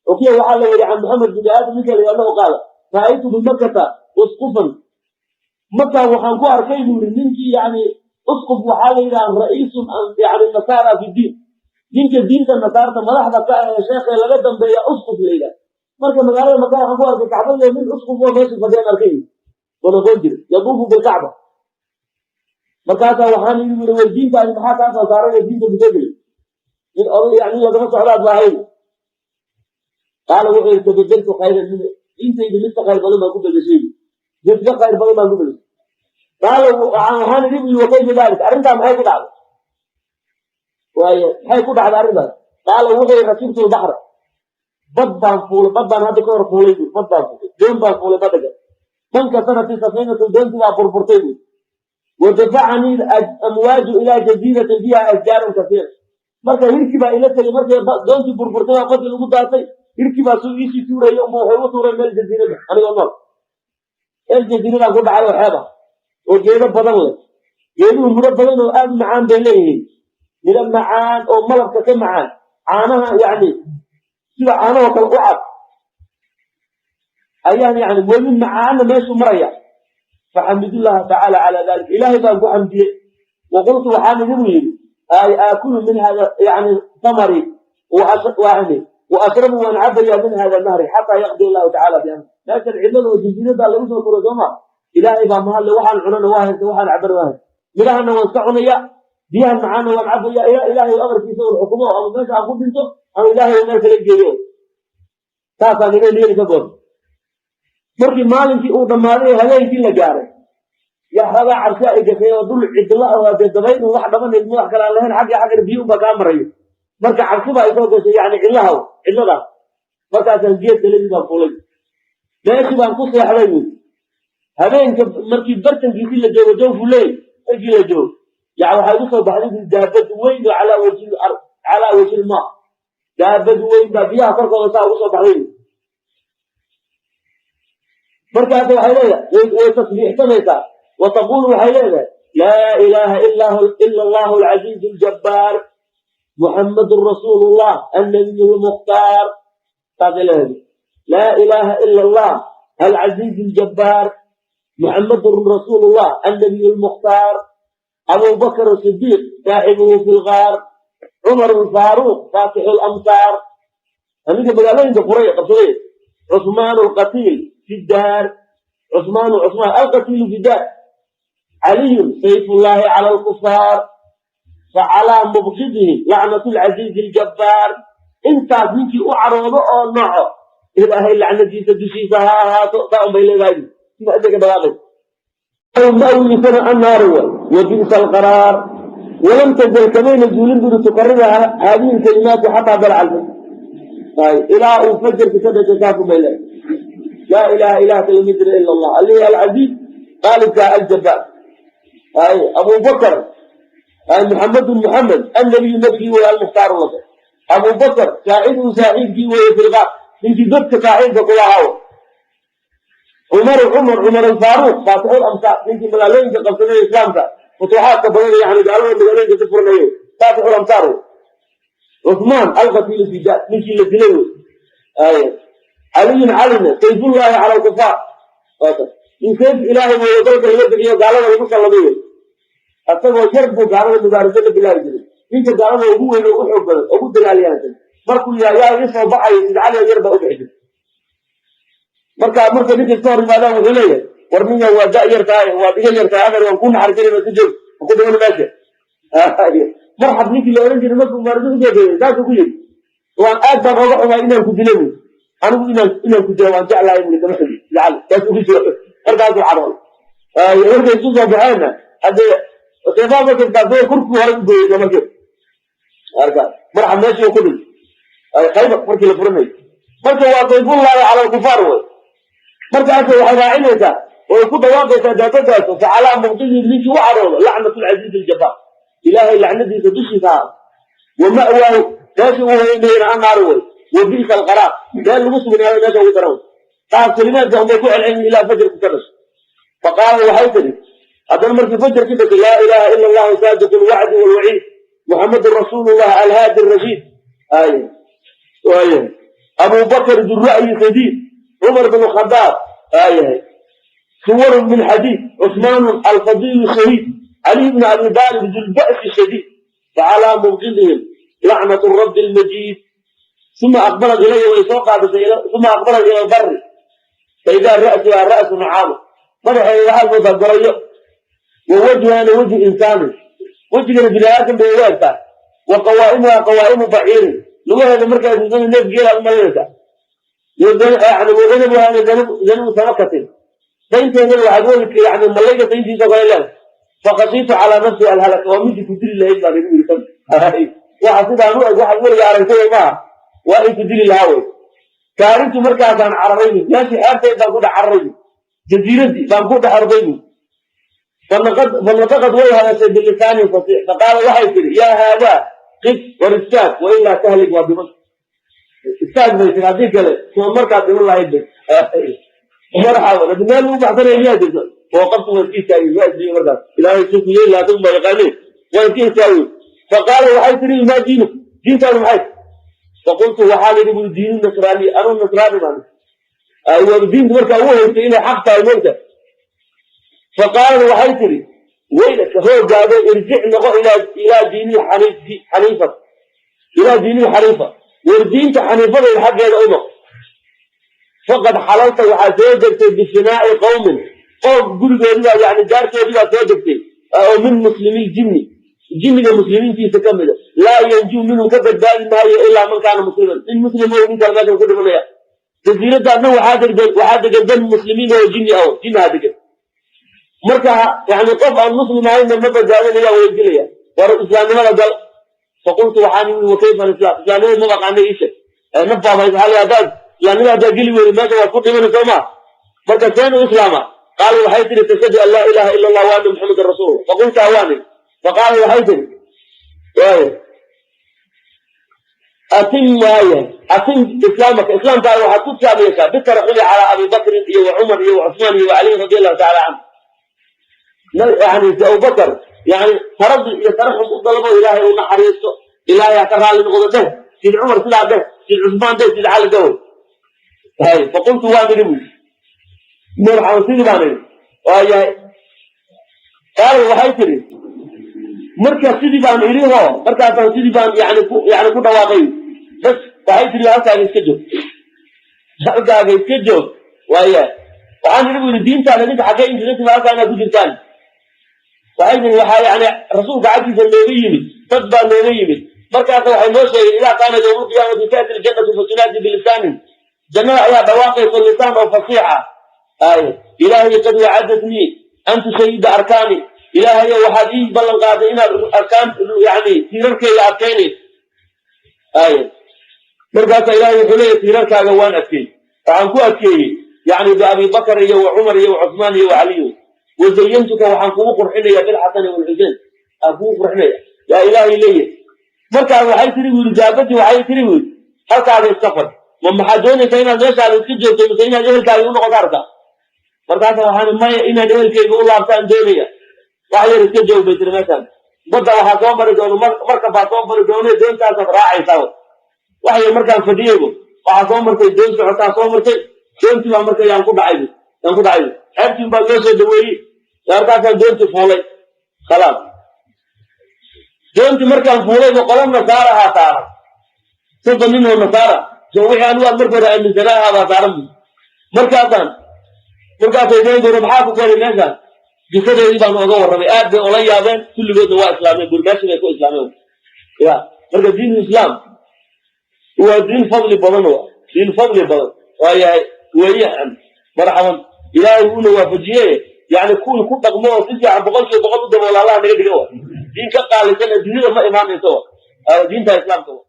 Xukiya waxaa la weri can Maxamed bin Aadam ninka la yidhahdo qaala ra'aytu bimakata usqufan. Makaa waxaan ku arkay buu yidhi ninkii, yani usquf waxaa la yidhaha ra'iisun yani nasaara fi diin, ninka diinta nasaarta madaxda ka ah ee sheekhe laga dambeeya usquf la yidhaha. Marka magaalada Maka waxaan ku arkay kacbada nin usquf oo meesha fadhiyaan arkay oo noqon jiray yaduufu bilkacba. Markaasaa waxaan yidhi buri, war diintaadi maxaa kaa soo saaray ee diinta kusoo gelay? Nin oday yani lagama socdaad baa ahayn. Qaala wuxuu yidhi, tabadeltu khayran min diintayda, mid ka khayr badan baan ku bedeshay, mid ka khayr badan baan ku bedeshay. Qaala waxaan idhi bu yidhi, wakayfa dalik? Arrintaa maxay ku dhacday? Waaye maxay ku dhacday arrintaas? Qaala wuxuu yidhi, rakibtu lbaxra, bad baan fuulay, bad baan hadda ka hor fuulay bu, bad baan fuulay, doon baan fuulay badda gal. Fankasarat safiinatu, doontii baa burburtay bu. Wadafacanii amwaaju ilaa jaziiratin fiiha ashjaarun kasiir. Marka hirkii baa ila tegay, markay doontii burburtay baa badii lagu daatay, hirkii baa suu iisii tuuraya unba waxay u tuureen meel jaziirada. Anigoo nool meel jaziiradaan ku dhacay oo xeeb ah oo geedo badan leh. Geeduhu miro badan oo aad u macaan bay leeyihiin, miro macaan oo malabka ka macaan, caanaha yacni sida caanahoo kale u cad ayaan yani webi macaanna meeshuu maraya. Faxamidullaha tacaala calaa dalik, ilaahay baan ku xamdiyey. Wa qultu waxaan idhi buu yidhi, ay aakulu min hada yani samari yani wa ashrabu, waan cabayaa min hada nahri xataa yaqdi allahu tacala biamri. Meeshan cidlada oo jaziiradaa lagu soo turay sooma, ilaahay baa mahadle, waxaan cunana waa haysta, waxaan cabana waa haysta, midhahana waan iska cunaya, biyahan macaana waan cabaya ilaa ilaahay amarkiisa uu xukumo, ama meesha aan ku dhinto ama ilaahay meel kala geeyo. Saasaan ina niyada ka goor. Markii maalinkii uu dhammaaday oo habeenkii la gaaray, yaa xoogaa cabsi ay gashay oo dhul cidlo ah dee dabayl wax dhabanay wax kale aan lahayn, xagga xaggana biyo unbaa kaa marayo. Marka cabsi baa isoo gashay, yani cidlaha cidladaas. Markaasaan geed taladii baan fuulay, meeshii baan ku seexday buuri. Habeenka markii bartankiisii la joogo, jawfu leyl markii la joogo, ya waxaa igu soo baxday buuri daabad weyn oo calaa wajhi ard, calaa wajhi lmaa, daabad weyn baa biyaha korkooda saa ugu soo baxday buuri. Markaas waxay leedahay, way tasbiixsanaysaa, wa taqulu waxay leedahay, laa ilaaha ila allahu alcaziizu aljabbaar, muxammadun rasuulu llah, annabiyu lmukhtaar. Saasay leedahay, laa ilaaha ila allah alcaziizu aljabbaar, muxammadun rasuulu llah, annabiyu lmukhtaar, abu bakr sidiiq saaxibuhu fi lgaar, cumar alfaaruuq faatixu lamsaar, ninka magaalooyinka furay qabsaday, cusmaan alqatiil fi daar, cusmaanu cusmaan alqatiilu fi daar, caliyun sayfullahi cala alkufaar, facalaa mubqidihi lacnatu lcaziizi aljabbaar. Intaas ninkii u caroodo oo noco, ilaahay lacnadiisa dushiisa ha ahaato. Saa un bay leedahay sida isaga dhawaaqaysa. Ma'wiisana annaaru wa wa bi'sa alqaraar. Walam tazal kamayna zuulin buri tukarriru haadihi lkalimaati xataa dalaca alfajr, ilaa uu fajarka ka dhashay. Saasun bay leedahay, laa ilaha, ilaah kale ma jira, ila allah alihi alcaziiz qaalibka, aljabbaar, ay abu bakr, ay muxamedun muxamed, annabiyu nabigii wey, almukhtaaru laka, abu bakr saaxibuhu saaxiibkii weeye, filqaar ninkii dadka saaxiibka kula ahaa, cumaru cumar, cumar alfaaruuq faatixul amsaar, ninkii magaalooyinka qabsaday islaamka futuuxaadka badan, yani gaalada magaalooyinka ka furanayo, faatixul amsaar wey, cusmaan alqatiilu fi daar, ninkii la dilay wey, ay caliyun calina sayfullahi cala alkufaar, in sayf ilaahay weeye dalka laga bixiyo gaalada lagu salladay wey. Asagoo yar buu gaalada mubaaraso la bilaabi jiray, ninka gaalada ugu weyn oo u xoog badan ugu dagaalyahansan markuu yahay yaa ii soo baxayo, sid cali yar baa u bixi jirtay. Marka markay ninka iska hor yimaadaan wuxuu leeyahay, war ninkan waa da yar tahay, waad iga yar tahay, adeer waan ku naxariisanay, ka joog ku dhiman meesha. Marxab ninkii la oran jiray markuu mubaaraso usoo geeyay saasuu ku yidhi, waan aad baan ooga xumaa inaan ku dilay buui, anigu inaan ku dilo waan jeclahay bui, kama xumi sid cali saasuu ku jiro. Markaasuu cadhool markay isku soo baxeenna haddee seefaa markay kurkuu hore u gooyey markii marka marxab meeshii ku dhintay Khaybar markii la furanayo. Marka waa sayfullahi cala alkufaar wey. Markaas waxay raacinaysaa oo ku dhawaaqaysaa daabadaas, facalaa mubqidihim, ninkii u cadhoodo, lacnatu lcasiizi aljabbaar, ilaahay lacnadiisa dushiisa ha, wa ma'waahu meeshii uu hoynayna annaaru wey, wa bi'sa alqaraar, meel lagu sugnaado meesha ugu daran wey. Taas kelimaadka unbay ku celcelin ilaa fajarku ka dhasho. Faqaala waxay tidhi haddana markii fajarki dhashay, laa ilaaha ila allahu saadiqu lwacdi walwaciid, muxamadun rasuulullah alhaadi rashiid. Ay waaya Abubakr dura'yi sadiid, Cumar bn Khadaab aayahay, suwarun min xadiid, Cusmaanu alfadiilu shahiid, Caliy bn Abi Daalib dulba'si shadiid, facalaa mubqidihim lacnatu rabbi lmajiid. Uma aqbalat ilaya, way soo qaadatay. Uma aqbalat ila albari, faidaa ra'suhaa ra'su nacaama, madaxeeda waxaad moodaa gorayo, wa wajhaana wajhu insaanin, wejigana bini aadam bay ugu egtaa, wa qawaa'imuhaa qawaa'imu baciirin, lugaheeda markaa ruusana neef geelaad umalinaysaa, yani wadanabuhaana danabu samakatin, daynteedana waxaad weli yani malayga dayntiisa kale leedahay. Fakashiitu calaa nafsi alhalaka, waa midii ku dili lahayd baan igu yiri. Waxa sidaan u eg waxaad weliga aragtay maaha, waa in ku dili lahaa wey. Kaarintu markaasaan cararay, meeshii xeebteed baan ku dhex cararay, jaziiradii baan ku dhex orday. Fanataqad, way hadashay, bilisaanin fasiix. Faqaala, waxay tidhi: yaa haadaa qif, war istaag, wa ilaa tahlik, waa dhiman. Istaag bay tiri, haddii kale soo markaad dhiman lahayd bay. Marxaban, haddi meel lagu baxsanaya miyaa jirto? Oo qabtu waa iska istaagay, waa isdhiibay markaas. Ilaahay suu ku yeeli lahaa baa yaqaaneen, waa iska istaagay. Faqaala, waxay tiri: maa diinuk? Diintaadu maxay? Faqultu, waxaan idhi bui: diinu nasraani, anuu nasraani baan. Waa diintu markaa ugu haystay inay xaq tahay moogta. Faqaalad, waxay tiri: weylaka, hoogaado, irjic, noqo, ilaa diini xaniifa, ilaa diini xaniifa, war diinta xaniifadayda xaggeeda u noq. Faqad xalalta, waxaa soo degtay, bifinaa'i qowmin, qoom gurigoodii baa, yani daartoodii baa soo degtay, oo min muslimiiljinni, jinniga muslimiintiisa ka mida, laa yanjuu minhu, ka badbaadi maayo, ilaa man kaana musliman, nin muslim oo nin kale meesha ku dhimanaya. Jasiiraddaadna waxaa degan dad muslimiin oo jinni ah, jinniha degan. Marka yani qof aan muslim ahaynna ma badbaadinaya, way dilaya. War islaamnimada gal. Faqultu, waxaan yii: wakayfa alislaam? Islaamnimada ma aqaana, ii sheeg. Naf baa haysa xali, haddaad islaamnimada haddaad geli weydo meesha waad ku dhimani, soo maa? Marka seen u islaama? Qaalu, waxay tihi: tashhadu an laa ilaha ila allah wa anna Muxamadan rasuulullah. Faqultu, awaani. Faqaala, waxay tihi: waaya, atim, waaya, atim islaamaka, islaamkaaga waxaad ku saameysaa bitaraxumi calaa Abi Bakrin iyo wa Cumar iyo wa Cusmaan iyo wa Caliy radi allahu tacala canhu. Yani si Abubakar yani taradi iyo taraxum u dalbo, Ilaahay u naxariisto, Ilaahay ha ka raalli noqdo dheh, sid Cumar sidaa dheh, sid Cusmaan dheh, sid Cali dheh. Hay, faqultu, waan idhi buy, marxaban, sidii baan idhi. Waayahay. Qaala, waxay tidhi: marka sidii baan idhi ho, markaasaan sidii baan yani ku dhawaaqay. Bas, waxay tidhi: halkaaga iska joog, halkaaga iska joog. Waayahay. Waxaan idhi bu yidhi: diintaada idinka xaggee inkaga timi halkaa inaad ku jirtaan? Waxay tihi: waxaa yani rasuulka xaggiisa nooga yimid, dad baa nooga yimid, markaasa waxay noo sheegeen: idaa kaana yowma alqiyaamati ta'ti aljannatu fatunaadi bilisaanin, jannada ayaa dhawaaqayso lisaan oo fasiixa. Ay Ilaahay: qad wacadatnii an tushayida arkaani, Ilaahayo waxaad ii ballan qaaday inaad arkaan, yani tiirarkayga adkaynayso. Ay markaasa Ilaahay wuxuu leeyahy: tiirarkaaga waan adkeey, waxaan ku adkeeyey yani biabi Bakr iyo wa Cumar iyo wa Cusmaan iyo wa Caliyo. Wazayantuka, waxaan kugu qurxinaya, bilxasani walxusein aan kugu qurxinaya, yaa Ilaahay leeyahay. Markaas waxay tiri bu yidhi daabadii, waxay tiri bu yidhi: halkaaga iska fadhi, ma maxaad doonaysaa? Inaad meeshaada iska joogto mise inaad ehelkaaga u noqoto arkaa? Markaasa waxaan maya, inaad ehelkayga u laabtaan doonaya, wax yar iska joog bay tiri. Meeshaan badda waxaa soo mari doono markab baa soo mari doone, doontaasaad raacaysaa. Wax yar markaan fadhiyeybo waxaa soo martay doon socotaa soo martay, doontii baa marka yaan ku dhacay, yaan ku dhacay. Xeebtiin baa loo soo dhaweeyey, markaasaan doontii fuulay. Khalaas, doontii markaan fuulayba qola nasaarahaa saaran, 30 nin oo nasaara, so wixii anigu aan marka hore aaminsanaahaa baa saaran bu. Markaasay deen goore: maxaa ku keenay meeshaan? Jisadeedii baan oga warramay, aad bay ola yaabeen, kulligoodna waa islaameen bur, meeshii bay ku islaameen. Ya marka diinu islaam waa diin fadli badan, wa diin fadli badan waayahay weeyaan. Marxaban, Ilaahay uuna waafajiye, yani kuwii ku dhaqmo oo si fiican 100% u daboola Allah naga dhiga. Wa diin ka qaalisan adduunyada ma imaanayso, wa diinta islaamka wa.